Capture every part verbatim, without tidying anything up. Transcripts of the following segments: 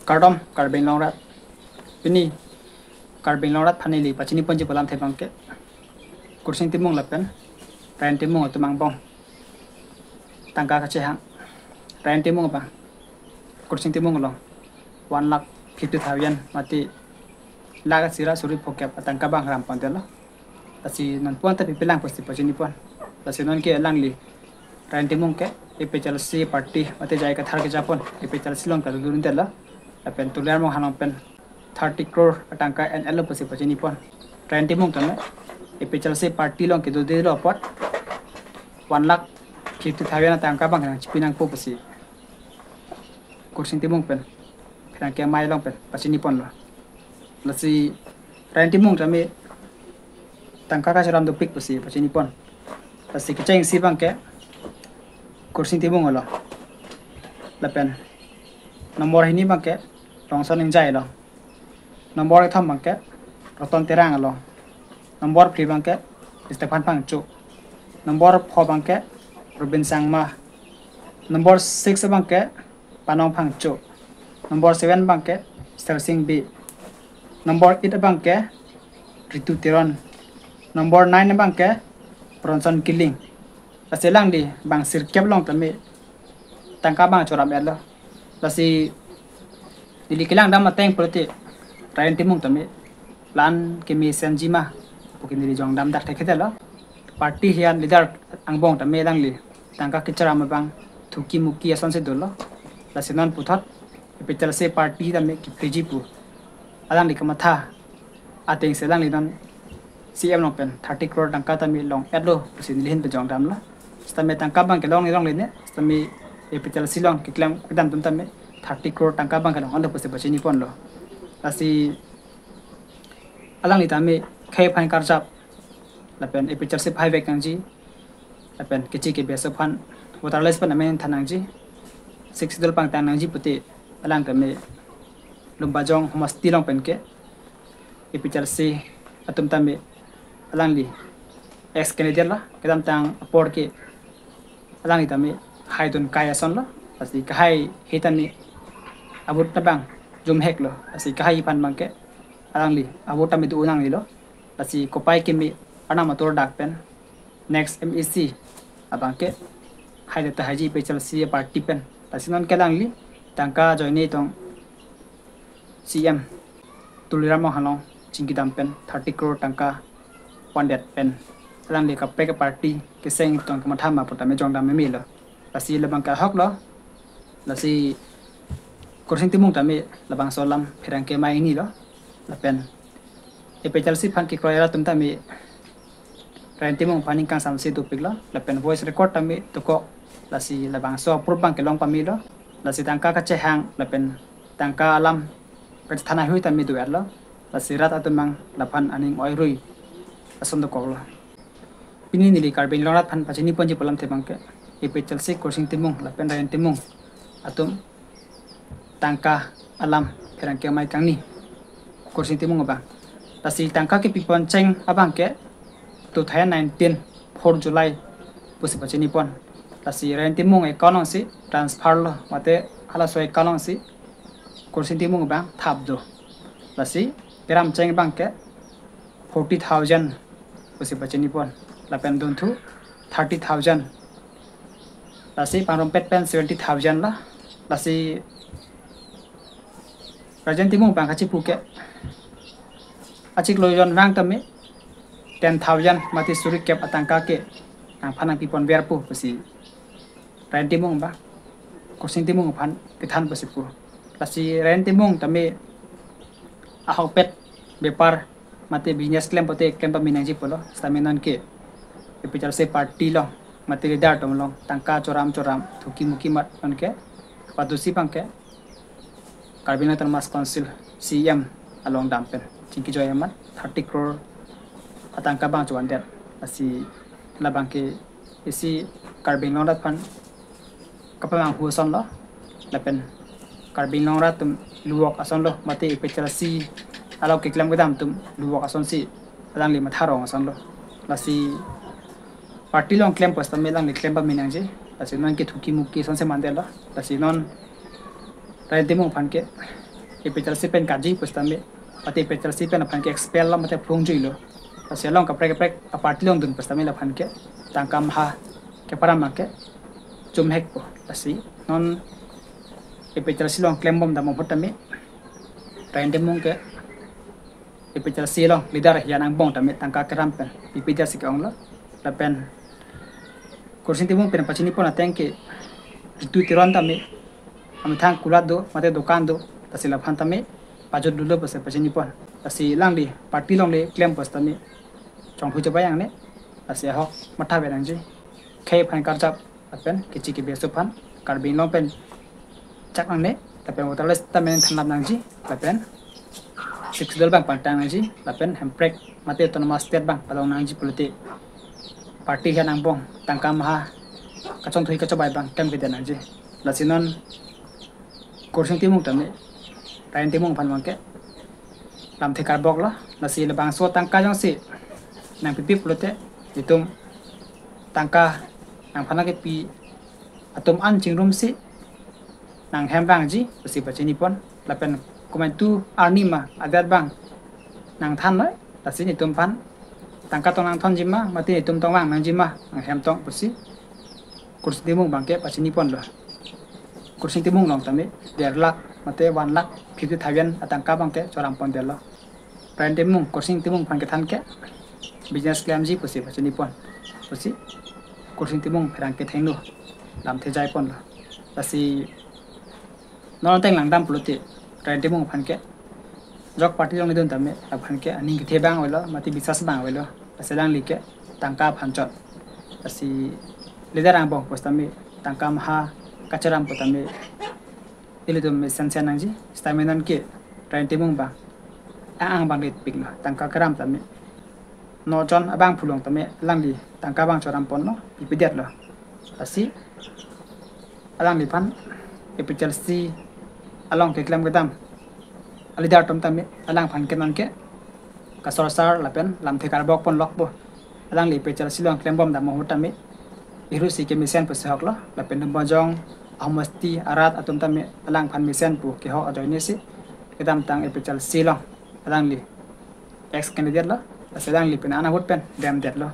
Kardom, Karbi Anglong arat. Pini Karbi Anglong arat aphan neli pachini ponji pu alamthe abangke, Kursing Timung lapen Rajen Timung atum angbong tangka kachehang. Rajen Timung abang Kursing Timung along one lakh fifty thousand mati lakh isi ra suri phokep atangka abang ram pon detlo. Lasi non pon ta pipelang pusi pachini pon. Lasi non ke alangli Rajen Timung ke A P H L C party mate J I Kathar kejapon A P H L C along kedo dun detlo. Lapen Tuliram Ronghang along pen thirty crore atangka en-etlo pusi pachini pon. Rajen Timung tame A P H L C party along kedo detlo apot one lakh fifty thousand atangka abang nangchipi nangpo pusi Kursing Timung pen pherangke amei along pen pachini ponlo. Lasi Rajen Timung tame tangka kachoram dopik pusi pachini pon. Lasi kecheng isi abangke Kursing Timung along. Lapen nombor hini abangke Rongson Engjai along. Nombor kethom abangke Roton Terang along. Nombor phli abangke Stephen Phangcho. Nombor pho abangke Robin Sangma. Nombor six abangke Panong Phangcho. Nombor seven abangke Sersing Bey. Nombor eight abangke Ritu Teron. Nombor nine abangke Bronson Killing. Lasi alangli bang sirkep along tame tangka abang choram etlo. Lasi neli kelang dam ateng pulote Rajen Timung tame la-an keme senji ma pu ke neli jong dam dak thekthelo. Party hian leader angbong tame alangli tangka kechoram abang thuki muki asonsi dolo. Lasi non puthot A P H L C party tame kiphriji pu alangli kamatha atengsi alangli non C M along pen thirty crore tangka tame long etlo pusi neli ahin pen jong damlo. Sitame tangka abang kelong ni longle ne, sitame A P H L C along keklem kedam atum tame thirty crore tangka abang kelong etlo pusi pachini ponlo. Lasi alangli tame khei aphan karjap lapen A P H L C phaivek nangji lapen kechi kebi aso aphan voter list pen amen than nangji, Sixth Schedule pangtang nangji puti alang tame Lumbajong Homasti along pen ke A P H L C atum tame alangli ex candidate lo, kedamtang apor ke alangli tame haidun kai asonlo. Lasi kahai he tame a-vote ta abang jumheklo. Lasi kahai aphan abangke alangli a-vote tame do nanglelo. Lasi kopai keme arnam atur dak pen next M A C abangke haile ta haiji A P H L C party pen. Lasi non ke alangli tangka ajoine tong C M Tuliram Ronghang along chingki dam pen thirty crore tangka vandet pen alangli kaprek party keseng tong kamatha ma pu tame jong dam memelo. Lasi labang ke ahoklo. Lasi Kursing Timung tame labangso alam pherangke amei hini lo. Lapen A P H L C aphan kekroi arat atum tame Rajen Timung aphan ning kangsamse dopiklo. Lapen voice record tame dokok. Lasi labangso a-proof abang kelong pamelo. Lasi tangka kachehang lapen tangka alam kachethan ahui tame do-etlo. Lasi rat atum abang laphan aning oirui ason dokoklo. Pini neli Karbi Anglong arat aphan pachini ponji pu alamthe abangke A P H L C Kursing Timung lapen Rajen Timung atum tangka alam pherangke amei kangni Kursing Timung abang. Lasi tangka kepi pon cheng abangke two thousand nineteen four July pusi pachini pon. Lasi Rajen Timung account alongsi transfer lo mate halaso account alongsi Kursing Timung abang thap do. Lasi keram cheng abangke forty thousand pusi pachini pon. Lapen dunthu thirty thousand. Lasi pangrumpet pen seventy thousand lo. Lasi Rajen Timung abang kachipu ke achiklo jonvang tame ten thousand mate suri kep atangka ke nangphan nangpi ponver pu pusi Rajen Timung abang Kursing Timung aphan kethan pusi pu. Lasi Rajen Timung tame ahokpet bepar mate business klem pote klem pame nangji pulo. Sitame non ke A P H L C party along mate leader atum along tangka choram choram thuki muki amat non ke patusi abangke Karbi Anglong Autonomous Council C M along dam pen chingki joi amat thirty crore atangka abang chovan det. Lasi labangke isi Karbi Anglong arat aphan kapamanghu asonlo. Lapen Karbi Anglong arat atum luwok asonlo mate A P H L C along keklem kedam atum luwok asonsi alangli matha rong asonlo. Lasi party along klem pusitame alangli klem pame nangji. Lasi non ke thuki muki asonsi mandetlo. Lasi non Rajen Timung aphan ke APHLC pen kaji pusitame, mate APHLC pen aphan ke expel lo, mate phlung juilo. Lasi along kaprek kaprek a party along dun pusitame laphan ke tangka maha keparam abang ke chumhekpo. Lasi non APHLC along klembom dam ahut tame, Rai Timung ke APHLC along leader hian angbong tame tangka keram pen pipedet si ke-onglo. Lapen Kursing Timung pen pachinipon ateng ke Ritu Teron tame amethang kulat do, mate dukan do, lasi laphan tame pajut lulo pusi pachinipon. Lasi alangli party along le klem pusitame chonghu jabai ang ne, lasi ahok matha ave nangji. Khei aphan karjap lapen kechi kebi aso aphan Karbi Anglong pen chak nangne, lapen voter list tame thanlap nangji, lapen Sixth Schedule abang pangtang nangji, lapen Hemprek mate Autonomous State abang padong nangji pulote party hian angbong tangka maha kachongthui kachongbai abang klemkledet nangji. Lasi non Kursing Timung tame Rai Timung aphan abang ke lamthe karboklo. Lasi labangso tangka jongsi nangpipi pulote, itum tangka nangphan kepi atum an chingrumsi nanghem vangji pusi pachinipon. Lapen komantu arni ma adet abang nangthanlo, lasi netum aphan tangka tong nangthonji ma, mate netum tong vang nangji ma, nanghem tong pusi Kursing Timung abang ke pachiniponlo. Kursing Timung along tame der lakh mate one lakh fifty thousand atangka abang ke chorampondetlo. Rai Timung, Kursing Timung aphan kethan ke business klemji pusi pachinipon pusi Kursing Timung pherangke thengno lamthe jaiponlo. Lasi non ateng langdam pulote Rai Timung aphan ke jok party along ledun tame aphan ke aning kethe abang avelo, mate biswas abang avelo. Lasi alangli ke tangka aphan chot. Lasi leader angbong pusitame tangka maha kacheram pu tame ilitum mesensen nangji. Sitame non ke Rai Timung abang ang ang abang rit piklo, tangka keram tame nojon abangphu along tame alangli tangka abang choramponlo, pipedetlo. Lasi alangliphan APHLC along keklem kedam aleader atum tame alangphan ke non ke kasorsar lapen lamthe karbokponlokpo. Alangli APHLC along klembom dam ahut tame irusi kemesen pusi hoklo, lapen Dumbajong, Ahomasti arat atum tame alangphan mesen pu kehok ajoine si kedamtang APHLC along alangli ex candidate lo, lasi alangli pen an ahut pen demdetlo.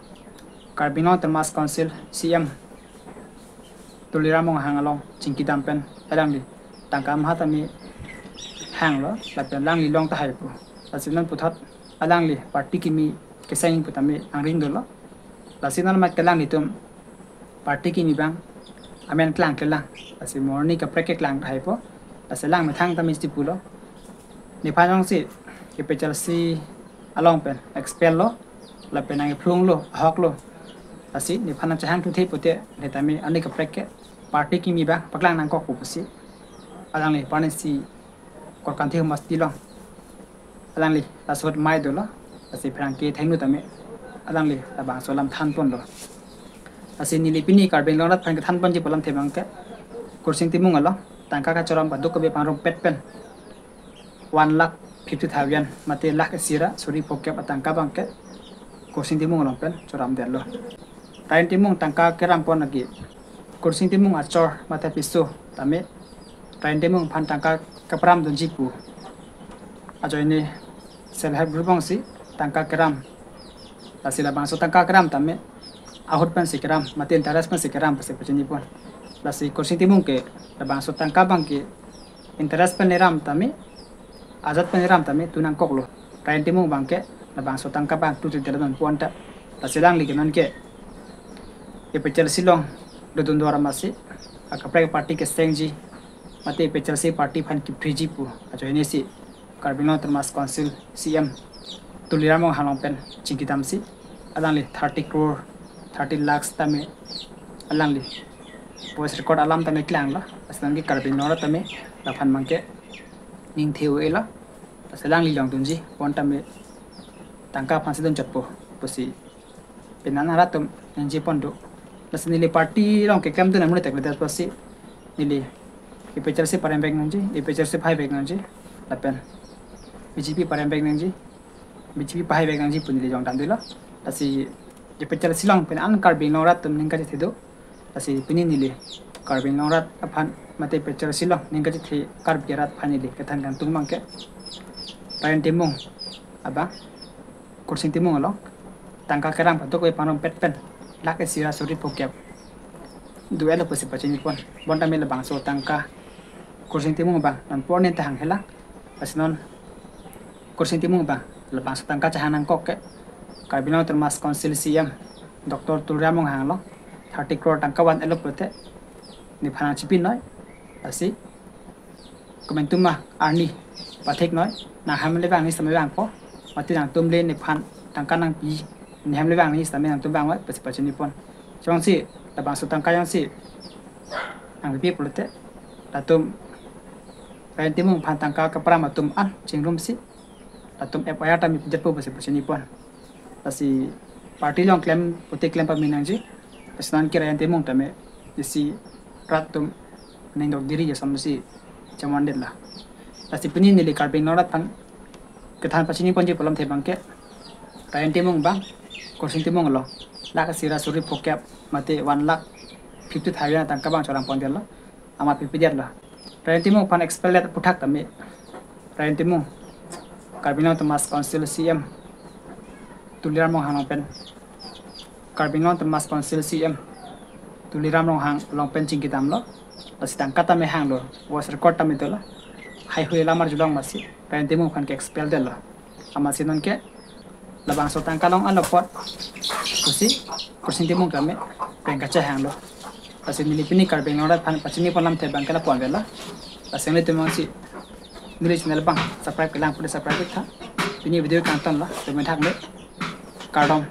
Karbi Anglong Autonomous Council CEM Tuliram Ronghang along chingki dam pen alangli tangka maha tame hanglo, lapen alangli long tahai pu. Lasi non puthot alangli party kimi keseng pu tame angring dolo. Lasi non mat ke alanglitum party kimi abang amen klangklelang. Lasi mo arni kaprek ke klang tahai po. Lasi alang methang tame si pulo, nephan jongsi APHLC along pen expel lo, lapen nangphlunglo, ahoklo, lasi nephan nangchehang tuthe pute, ne tame arni kaprek ke party kimi abang paklang nangkokpo pusi alangli parnisi Korkanthi Ahomasti along alangli laso ahut mai dolo. Lasi pherangke thengno tame alangli labangso alam thanponlo. Lasi neli pini Karbi Anglong arat aphan kethanponji pu alamthe abang ke Kursing Timung along tangka kachoram kadokave pangrumpet pen one lakh fifty thousand mate lakh isi ra suri phokep atangka abang ke Kursing Timung along pen choramdetlo. Rai Timung tangka kerampon lake Kursing Timung achor mate piso tame Rai Timung aphan tangka keparam dunji pu ajoine self help group alongsi tangka keram. Lasi labangso tangka keram tame ahut pensi keram, mate interest pensi keram pusi pachinipon. Lasi Kursing Timung ke labangso tangka abang ke interest pen neram tame, ajat pen neram tame tu nangkoklo. Rai Timung abang ke labangso tangka abang tu tidak non puan ta. Lasi alangli ke non ke APHLC along dodun dor masi akaprek party kesengji mate APHLC party aphan kiphriji pu ajoine si Karbi Anglong Autonomous Council CEM Tuliram Ronghang along pen chingki damsi alangli thirty crore, thirty lakhs tame alangli voice record alam tame klanglo. Lasi non ke Karbi Anglong arat tame laphan abang ke ning the-elo. Lasi alangli long dunji pon tame tangka aphansi dunchotpo pusi penang arat atum nangji pon do. Lasi neli party along keklem dun amonit tak leader pusi neli APHLC parembek nangji, APHLC phaibek nangji, lapen BJP parembek nangji, BJP pahaibek nangji pu neli jong damdelo. Lasi APHLC along pen an Karbi Anglong arat atum ning kachethe do. Lasi pini neli Karbi Anglong arat aphan mate picture si long, ning kachethe Karbi arat aphan neli kethan kangtung abang ke Rajen Timung abang, Kursing Timung along tangka kerang paduk ave pangrum pet pen lakh isi ra suri phokep do-etlo pusi pachini pon. Bonta me labangso tangka Kursing Timung abang non por nen ta hang helang. Lasi non Kursing Timung abang labangso tangka chehang nangkok ke Karbi Anglong Autonomous Council C M Doctor Tuliram Ronghang along thirty crore tangka van-etlo pulote nephan nangchipi noi. Lasi komantu ma arni pathek noi, nanghem le vang ni sitame vangpo, mate nangtum le nephan tangka nangpi, nehem le vang ni sitame nangtum vang noi pusi pachini pon. Jongsi labangso tangka jongsi nangpipe pulote latum Rajen Timung aphan tangka kepram atum an chingrumsi latum F I R tame pidetpo pusi pachini pon. Lasi party along klem pute klem pame nangji. Lasi non ke Rajen Timung tame isi rat atum ningdok diri asonsi chamon detlo. Lasi pini neli Karbi Anglong arat aphan kethan pachini ponji pu alamthe abang ke Rajen Timung abang, Kursing Timung along lakh isi ra suri phokep mate one lakh fifty thousand tangka abang chorang pon detlo, amat pipi detlo. Rajen Timung aphan expel det aphuthak tame Rajen Timung, Karbi Anglong Autonomous Council C M Tuliram Ronghang along pen, Karbi Anglong Autonomous Council C M Tuliram Ronghang along pen chingki damlo. Lasi tangka tame hanglo, voice record tame dolo, haihui alam arjulong, amatsi Rajen Timung aphan ke expel detlo. Amatsi non ke labangso tangka long-etlo apot pusi Kursing Timung tame pen kachehanglo. Lasi neli pini Karbi Anglong arat aphan pachini pon alamthe abang ke lapu-an avelo. Lasi nanglitum jongsi neli channel abang subscribe kelang pute subscribe tha. Pini video kangtonlo, domen thakme, kardom.